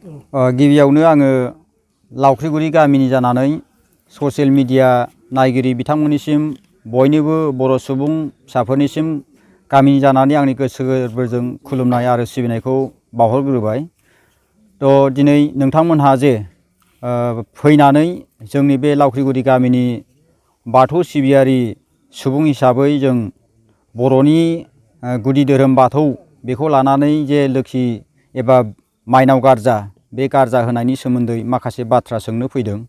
गिबियावनो आङो लावख्रिगुरि गामिनि जानानै ससियेल मिडिया नायगिरि बिथांमोननिसिम बयनिबो बर' सुबुं फिसाफोरनिसिम गामिनि जानानै आंनि गोसो गोरबोजों खुलुमनाय आरो सिबिनायखौ बावहरग्रोबाय। दिनै नोंथांमोनहा जे फैनानै जोंनि बे लावख्रिगुरि गामिनि बाथौ सिबियारि सुबुं हिसाबै जों बर'नि गुदि धोरोम बाथौ बेखौ लानानै जे लोखि एबा माइनाव गारजा बे गारजा होनायनि सोमोन्दै माखासे बाथ्रा सोंनो फैदों।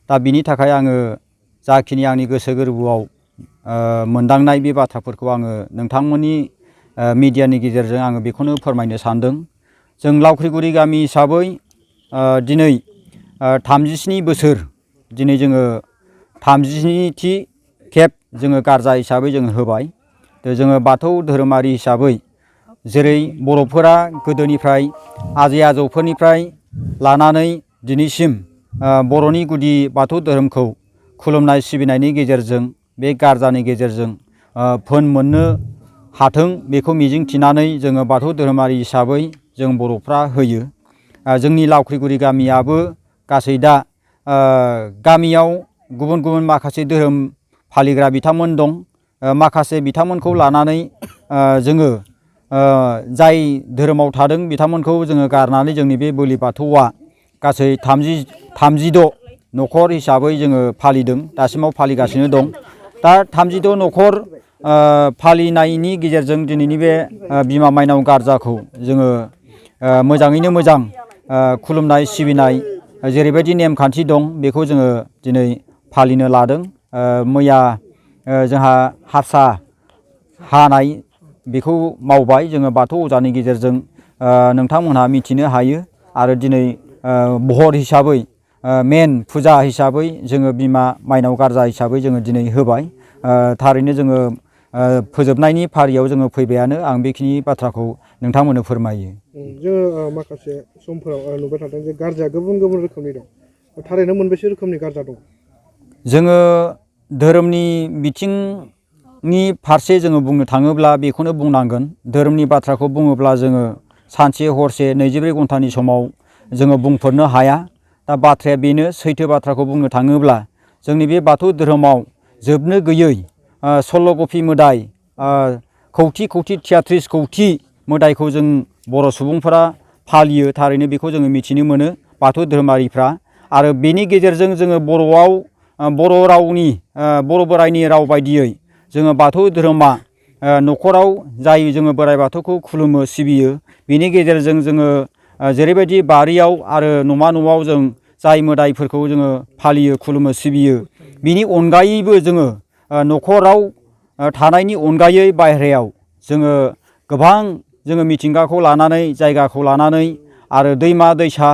दा बिनि थाखाय आङो जाखिनि आंनि गोसो गोरबोआव मोनदांनाय बे बाथ्राफोरखौ आङो नोंथांमोननि मिडियानि गेजेरजों आङो बेखौनो फोरमायनो सानदों। जों लावख्रिगुरि गामि हिसाबै दिनै 37 बोसोर दिनै जोङो 37थि खेब जोङो गारजा हिसाबै जोङो होबाय। जोङो बाथौ धोरोमारि हिसाबै जेरै बर'फोरा गोदोनिफ्राय आजै आजौफोरनिफ्राय लानानै दिनैसिम बर'नि गुदि बाथौ धोरोमखौ खुलुमनाय सिबिनायनि गेजेरजों बे गारजानि गेजेरजों फोन मोननो हाथों बेखौ मिजिंथिनानै जोङो बाथौ धोरोमारि हिसाबै जों बर'फ्रा होयो। जोंनि लावख्रिगुरि गामियाबो गासै दा गामियाव गुबुन गुबुन माखासे धोरोम फालिग्रा बिथांमोन दं। माखासे बिथांमोनखौ लानानै जोङो जाय धोरोमाव थादों बिथांमोनखौ जोङो गारनानै जोंनि बे बोलि बाथौआ गासै 36 न'खर हिसाबै जोङो फालिदों, दासिमाव फालिगासिनो दं। दा 36 न'खर फालिनायनि गेजेरजों दिनैनि बे बिमा माइनाव गारजाखौ जोङो मोजाङैनो मोजां खुलुमनाय सिबिनाय जेरैबायदि नेमखान्थि दं बेखौ जोङो दिनै फालिनो लादों। मैया जोंहा हारसा हानाय बेखौ मावबाय जोङो बाथौ अजानि गेजेरजों नोंथांमोनहा मिथिनो हायो। आरो दिनै बहर हिसाबै मेन फुजा हिसाबै जोङो बिमा माइनाव गारजा हिसाबै जोङो दिनै होबाय। थारैनो जोङो फोजोबनायनि फारियाव जोङो फैबायानो। आं बेखिनि बाथ्राखौ नोंथांमोननो फोरमायो। जोङो माखासे समफोराव नुबाय थादों जे गारजाया गुबुन गुबुन रोखोमनि दं। थारैनो मोनबेसे रोखोमनि गारजा दं? जोङो धोरोमनि बिथिंनि फारसे जोङो बुंनो थाङोब्ला बेखौनो बुंनांगोन। धोरोमनि बाथ्राखौ बुङोब्ला जोङो सानसे हरसे 24 घन्टानि समाव जोङो बुंफोरनो हाया। दा बाथ्राया बेनो, सैथो बाथ्राखौ बुंनो थाङोब्ला जोंनि बे बाथौ धोरोमाव जोबनो गैयै 16 कौटि मोदाय, कौटि कौटि 33 कौटि मोदायखौ जों बर' सुबुंफोरा फालियो। थारैनो बेखौ जोङो मिथिनो मोनो बाथौ धोरोमारिफ्रा। आरो बेनि गेजेरजों जोङो बर'आव बर' रावनि बर' बोराइनि राव बायदियै जोङो बाथौ धोरोमा न'खराव जाय जोङो बोराइ बाथौखौ खुलुमो सिबियो। बेनि गेजेरजों जोङो जेरैबायदि बारियाव आरो न'मा न'आव जों जाय मोदायफोरखौ जोङो फालियो खुलुमो सिबियो, बिनि अनगायैबो जोङो न'खराव थानायनि अनगायै बाहेरायाव जोङो गोबां जोङो मिथिंगाखौ लानानै जायगाखौ लानानै आरो दैमा दैसा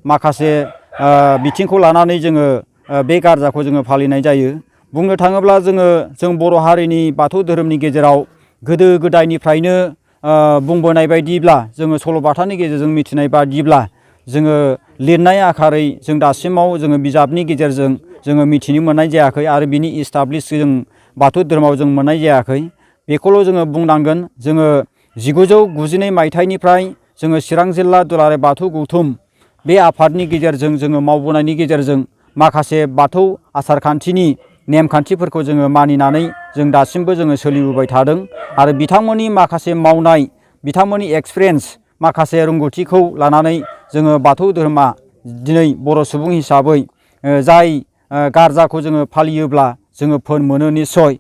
माखासे बिथिंखौ लानानै जोङो बे गारजाखौ जोङो फालिनाय जायो। बुंनो थाङोब्ला जों बर' हारिनि बाथौ धोरोमनि गेजेराव गोदो गोदायनिफ्रायनो बुंबोनाय बायदिब्ला जोङो सल'बाथानि गेजेरजों मिथिनाय बादिब्ला जोङो लिरनाय आखारै जों दासिमाव जोङो बिजाबनि गेजेरजों जोङो मिथिनो मोननाय जायाखै आरो बिनि इस्टाब्लिस जों बाथौ धोरोमाव जों मोननाय जायाखै। बेखौल' जोङो बुंनांगोन। जोङो 1992 मायथाइनिफ्राय जोङो चिरां जिल्ला दुलाराय बाथौ गौथुम बे आफादनि गेजेरजों जोङो मावबोनायनि गेजेरजों माखासे बाथौ आसार खान्थिनि नेमखान्थिफोरखौ जोङो मानिनानै जों दासिमबो जोङो सोलिबोबाय थादों। आरो बिथांमोननि माखासे मावनाय, बिथांमोननि एक्सपिरियेन्स माखासे रोंगौथिखौ लानानै जोङो बाथौ धोरोमा दिनै बर' सुबुं हिसाबै जाय गारजाखौ जोङो फालियोब्ला जोङो फोन मोनो निस्सय।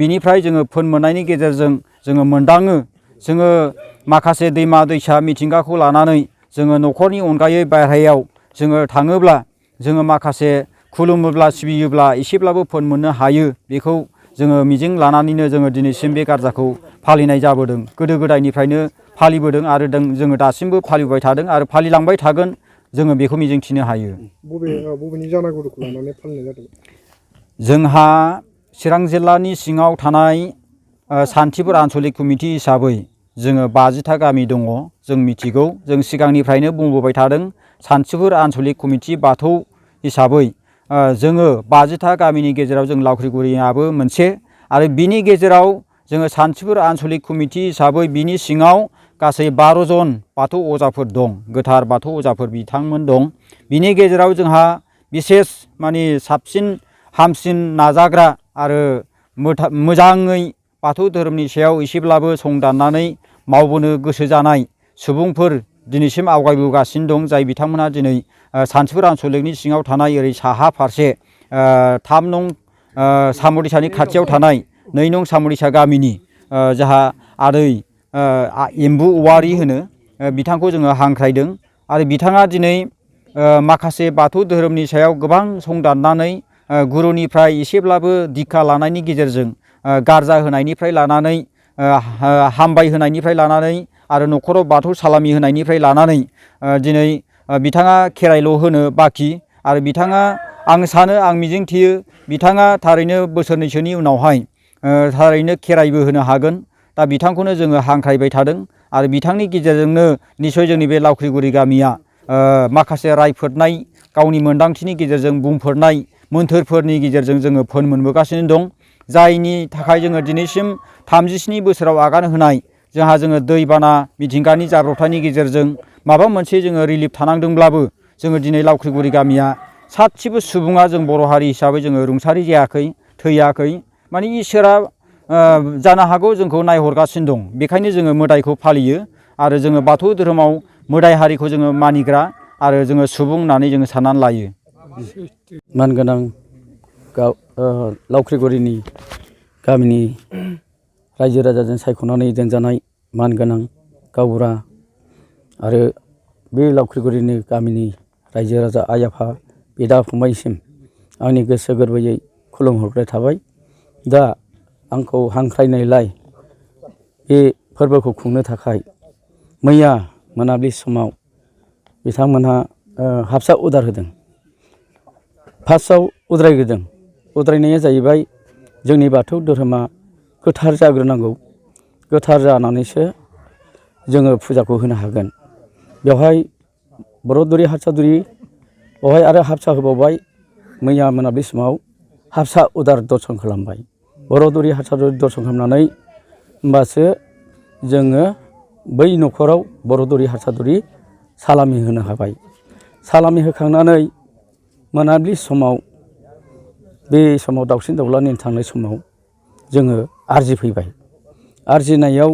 बिनिफ्राय जोङो फोन मोननायनि गेजेरजों जोङो मोनदाङो जोङो माखासे दैमा दैसा मिथिंगाखौ लानानै जोङो न'खरनि अनगायै बाहेरायाव जोङो थाङोब्ला जोङो माखासे खुलुमोब्ला सिबियोब्ला एसेब्लाबो फोन मोननो हायो। बेखौ जोङो मिजिं लानानैनो जोङो दिनैसिम बे गारजाखौ फालिनाय जाबोदों। गोदो गोदायनिफ्रायनो फालिबोदों आरो जोङो दासिमबो फालिबाय थादों आरो फालिलांबाय थागोन जोङो बेखौ मिजिंथिनो हायो। बबेनि जानागुरुखौ लानानै फालिनाय जादों? जोंहा चिरां जिल्लानि सिङाव थानाय सान्थिपुर आन्चलिक कमिटि हिसाबै जोङो 50था गामि दङ। जों मिथिगौ, जों सिगांनिफ्रायनो बुंबोबाय थादों सान्थिपुर आन्चलिक कमिटि बाथौ हिसाबै जोङो 50था गामिनि गेजेराव जों लावख्रिगुरियाबो मोनसे। आरो बिनि गेजेराव जोङो सान्थिपुर आन्चलिक कमिटि हिसाबै बिनि सिङाव गासै 12 जन बाथौ अजाफोर दं, गोथार बाथौ अजाफोर बिथांमोन दं। बिनि गेजेराव जोंहा बिसेस माने साबसिन हामसिन नाजाग्रा आरो मोजाङै बाथौ धोरोमनि सायाव एसेब्लाबो संदाननानै मावबोनो गोसो जानाय सुबुंफोर दिनैसिम आवगायबोगासिनो दं, जाय बिथांमोना दिनै सानसुर आन्सलिकनि सिङाव थानाय ओरै साहा फारसे 3 नं सामरिसानि खाथियाव थानाय 2 नं सामरिसा गामिनि जाहा आदै एम्बु औवारि होनो, बिथांखौ जोङो हांख्रायदों। आरो बिथाङा दिनै माखासे बाथौ धोरोमनि सायाव गोबां संदाननानै गुरुनिफ्राय एसेब्लाबो दिक्षा लानायनि गेजेरजों गारजा होनायनिफ्राय लानानै हामबाय होनायनिफ्राय लानानै आरो न'खराव बाथौ सालामि होनायनिफ्राय लानानै दिनै बिथाङा खेराइल' होनो बाखि। आरो बिथाङा आं सानो, आं मिजिंथियो बिथाङा थारैनो बोसोरनैसोनि उनावहाय थारैनो खेराइबो होनो हागोन। दा बिथांखौनो जोङो हांख्रायबाय थादों आरो बिथांनि गेजेरजोंनो निसय जोंनि बे लावख्रिगुरि गामिया माखासे रायफोदनाय गावनि मोन्दांथिनि गेजेरजों बुंफोरनाय मोन्थोरफोरनि गेजेरजों जोङो फोन मोनबोगासिनो दं, जायनि थाखाय जोङो दिनैसिम 37 बोसोराव आगान होनाय जोङो दैबाना मिथिंगानि जाब्रबथायनि गेजेरजों माबा मोनसे जोङो रिलिफ थानांदोंब्लाबो जोङो दिनै लावख्रिगुरि गामिया सासेबो सुबुङा जों बर' हारि हिसाबै जोङो रुंसारि जायाखै, थैयाखै। माने इसोरा जानो हागौ जोंखौ नायहरगासिनो दं, बेखायनो जोङो मोदायखौ फालियो आरो जोङो बाथौ धोरोमाव मोदाय हारिखौ जोङो मानिग्रा आरो जोङो सुबुं होननानै जोङो साननानै लायो। मानगोनां लावख्रिगुरिनि गामिनि रायजो राजाजों सायख'नानै दोनजानाय मानगोनां गावबुरा आरो बे लावख्रिगुरिनि गामिनि रायजो राजा आइ आफा बिदा फंबायसिम आंनि गोसो गोरबोयै खुलुमहरनाय थाबाय। दा आंखौ हांख्रायनायलाय बे फोरबोखौ खुंनो थाखाय मैया मोनाबिलि समाव बिथांमोनहा हाबसा अर्डार होदों। फार्स्टआव उद्रायग्रोदों। उद्रायनाया जाहैबाय जोंनि बाथौ धोरोमा गोथार जाग्रोनांगौ, गोथार जानानैसो जोङो फुजाखौ होनो हागोन। बेवहाय बर'दुरि हारसादुरि बेवहाय आरो हाबसा होबावबाय। मैया मोनाबिलि समाव हाबसा अर्डार दर्शन खालामबाय। बर'दुरि हारसादुरि दर्शन खालामनानै होमबासो जोङो बै न'खराव बर'दुरि हारसादुरि सालामि होनो हाबाय। सालामि होखांनानै मोनाबिलि समाव बे समाव दाउसिन दाउला नेनो थांनाय समाव जोङो आरजिफैबाय। आरजिनायाव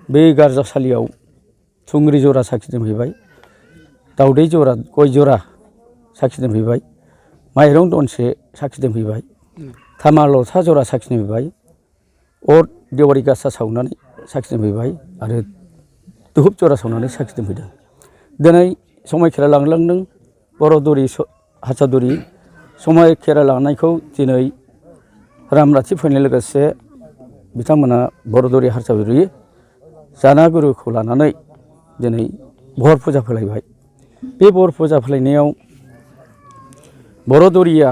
बे गारजासालियाव थुंग्रि जरा साखि दोनफैबाय, दाउदै जरा, गय जरा साखि दोनफैबाय, माइरं दनसे साखि दोनफैबाय, थामा लथा जरा साखि दोनफैबाय, अर देवारि गासा सावनानै साखि दोनफैबाय आरो धुप जरा सावनानै साखि दोनफैदों। दिनै समायखेरा लांलांदों बर'दुरि हारसादुरि समायखेरा लांनायखौ दिनै रामराथि फैनाय लोगोसे बिथांमोना बर'दुरि हारसादुरि जानागुरुखौ लानानै दिनै भर फुजा फोलायबाय। बे भर फुजा फोलायनायाव बर'दुरिया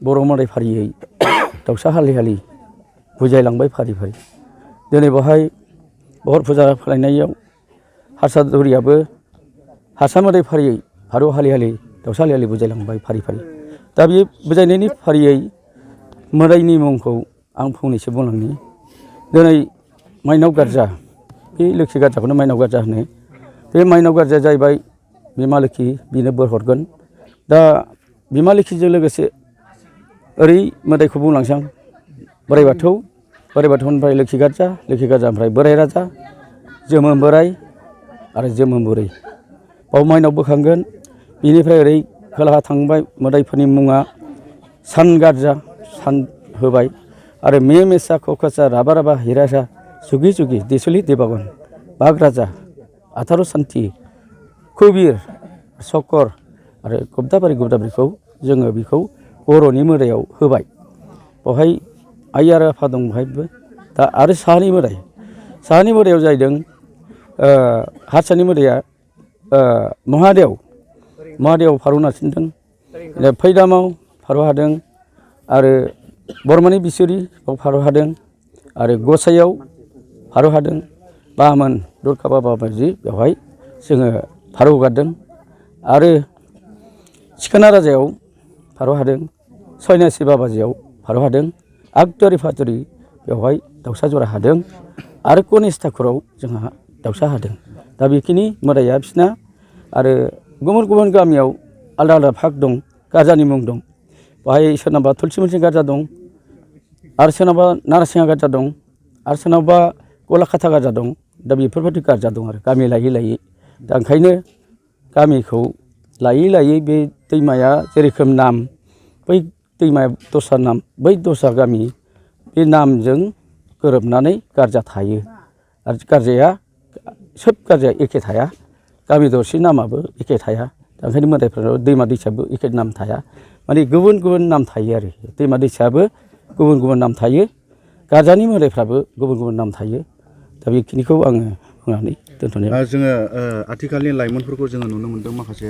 बर' मोदाय फारियै दाउसा हालि हालि बुजायलांबाय फारि फारि। दिनै बेवहाय भर फुजा फोलायनायाव हारसादुरियाबो हारसा मोदाय फारियै फारौ हालि हालि दाउसा हालि हालि बुजायलांबाय फारि फारि। दा बे बुजायनायनि फारियै मोदायनि मुंखौ आं फंनैसो बुंलांनि। दिनै माइनाव गारजा, बे लोखि गारजाखौनो माइनाव गारजा होनो। बे माइनाव गारजाया जाहैबाय बिमा लोखि, बिनो बोर हरगोन। दा बिमा लोखिजों लोगोसे ओरै मोदायखौ बुंलांसै आं। बोराइ बाथौ, बोराइ बाथौनिफ्राय लोखि गारजानिफ्राय बोराइ राजा, जोमोम बोराइ आरो जोमोम बुरै। बाव माइनाव बोखांगोन। बिनिफ्राय ओरै खोलाहा थांबाय मोदायफोरनि मुङा सान गारजा, सान होबाय आरो मे मेसा खखासा राबा राबा हिरासा जुगि जुगि देसुलि देबागन, बाग राजा, आथार' सान्थि, कुबिर, चकर आरो गुबदाबारिखौ जोङो बेखौ बर'नि मोदायाव होबाय। बेवहाय आइ आरो आफा दं बेवहायबो। दा आरो साहानि मोदायाव जाहैदों हारसानि मोदाया महादेव फारौ नारसिनदों। फैदामाव फारौ हादों आरो बरमानि बिसुरि बाव फारौ हादों आरो गसाइयाव फारौ हादों। बामोन दुर्गा बाबाजि बेवहाय जोङो फारौ हगारदों आरो सिखोना राजायाव फारौ हादों, सयनासि बाबाजियाव फारौ हादों, आगदारि फादुरि बेवहाय दाउसा जरा हादों आरो गनेश ठाकुराव जोंहा दाउसा हादों दा बेखिनि मोदाया बिसिना आरो गुबुन गुबुन गामियाव आलदा आलदा भाग दं गारजानि मुं दं बाहाय सोरनाबा तुलसि मोनसे गारजा दं आरो सोरनाबा नारासिङा गारजा दं आरो सोरनावबा गलाखाथा गारजा दं दा बेफोरबायदि गारजा दं आरो गामि लायै लायै दा ओंखायनो गामिखौ लायै लायै बे दैमाया जेरोखोम नाम बै दैमाया दस्रा नाम बै दस्रा गामि बे नामजों गोरोबनानै गारजा थायो आरो गारजाया सोब गारजाया एखे थाया गामि दरसे नामाबो एखे थाया दा ओंखायनो मोदायफोरनाव दैमा दैसायाबो एखे नाम थाया माने गुबुन गुबुन नाम थायो आरो दैमा दैसायाबो गुबुन गुबुन नाम थायो गारजानि मोदायफ्राबो गुबुन गुबुन नाम थायो दा बेखिनिखौ आङो बुंनानै दोनथ'नाय जोङो आथिखालनि लाइमोनफोरखौ जोङो नुनो मोन्दों माखासे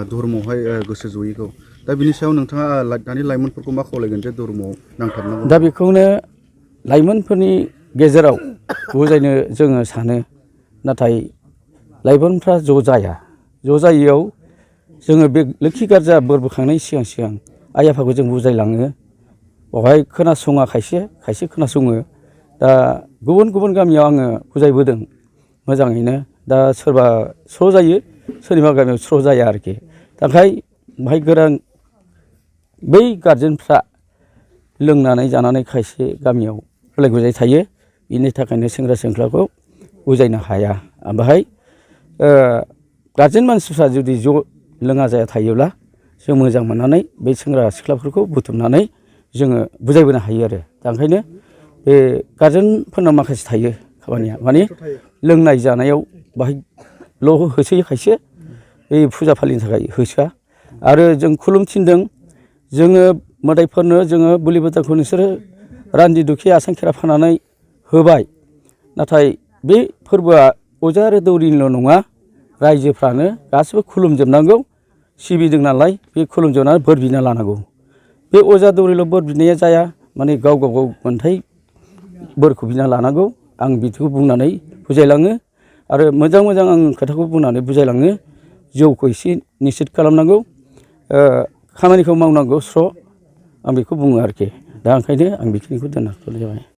धर्मआवहाय गोसो जयैखौ दा बिनि सायाव नोंथाङा दानि लाइमोनफोरखौ मा खावलायगोन जे धर्मआव नांथाबनांगौ दा बेखौनो लाइमोनफोरनि गेजेराव बुजायनो जोङो सानो नाथाय लाइमोनफ्रा ज' जाया ज' जायैयाव जोङो बे लोखि गारजा बोर बोखांनायनि सिगां सिगां आइ आफाखौ जों बुजायलाङो बेवहाय खोनासङा खायसे खायसे खोनासङो दा गुबुन गुबुन गामियाव आङो बुजायबोदों मोजाङैनो दा सोरबा स्र' जायो सोरनिबा गामियाव स्र' जाया आरोखि दा ओंखाय बाहाय गोरान बै गारजेनफ्रा लोंनानै जानानै खायसे गामियाव गुलाय गुजाय थायो बिनि थाखायनो सेंग्रा सिख्लाखौ बुजायनो हाया बाहाय गारजेन मानसिफ्रा जुदि ज' लोङा जाया थायोब्ला जों मोजां मोननानै बे सेंग्रा सिख्लाफोरखौ बुथुमनानै जोङो बुजायबोनो हायो आरो दा ओंखायनो बे गारजेनफोरनाव माखासे थायो खामानिया माने लोंनाय जानायाव बाहायल' होसोयो खायसे बे फुजा फालिनो थाखाय होसोआ आरो जों खुलुमथिनदों जोङो मोदायफोरनो जोङो बुलि बोदानखौ नोंसोरो रान्दि दुखि आसान खेरा फाननानै होबाय नाथाय बे फोरबोआ अजा आरो दौरिनिल' नङा रायजोफ्रानो गासिबो खुलुमजोबनांगौ सिबिदों नालाय बे खुलुमजोबनानै बोर बिना लानांगौ बे अजा दौरिल' बोर बिनाया जाया माने गाव गाव मोन्थाय बोरखौ बिना लानांगौ आं बिदिखौ बुंनानै बुजायलाङो आरो मोजां मोजां आं खोथाखौ बुंनानै बुजायलाङो जौखौ एसे निसित खालामनांगौ खामानिखौ मावनांगौ स्र' आं बेखौ बुङो आरोखि दा ओंखायनो आं बेखिनिखौ दोनथ'नाय जाबाय